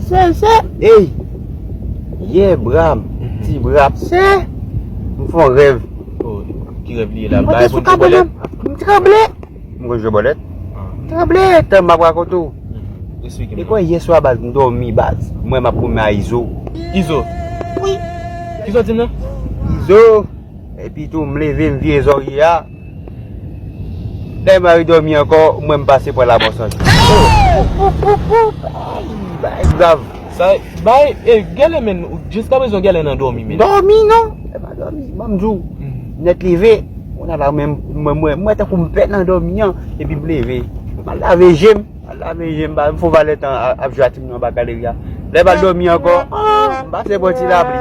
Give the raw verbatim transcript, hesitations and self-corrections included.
Se, se. Ey! Yè, bra m, ti bra m. Se. M fè yon rèv. Oh, ki rèv li ye la? M monte sou kabann nan. M tranble. M konn jwe bòlèt. M tranble, tan m ap rakonte w. Eksplike m. E kwen yè swa, baz, m dòmi, baz. Mwen m ap goumen a Izo. Izo? Wi. Izo di m nan? Izo. Epi tou, m leve, m vire zòrye a. Lè m al dòmi ankò, mwen m pase pran lamò san jou. Ay, bagay grav. Sa, bay, e, gèlè men, jiska prezan gèlè nan dòmi men. Dòmi non, e pa dòmi, ban m di w. Nèt leve, kounye a la, mwen, mwen, mwen, mwen tankou m pè nan dòmi an, epi m leve. M al lave je m, m al lave je m, ba, m fè yon valè tan a- ap jwe a timoun anba galeri a. Lè m al dòmi ankò, m pase bò ti lapli.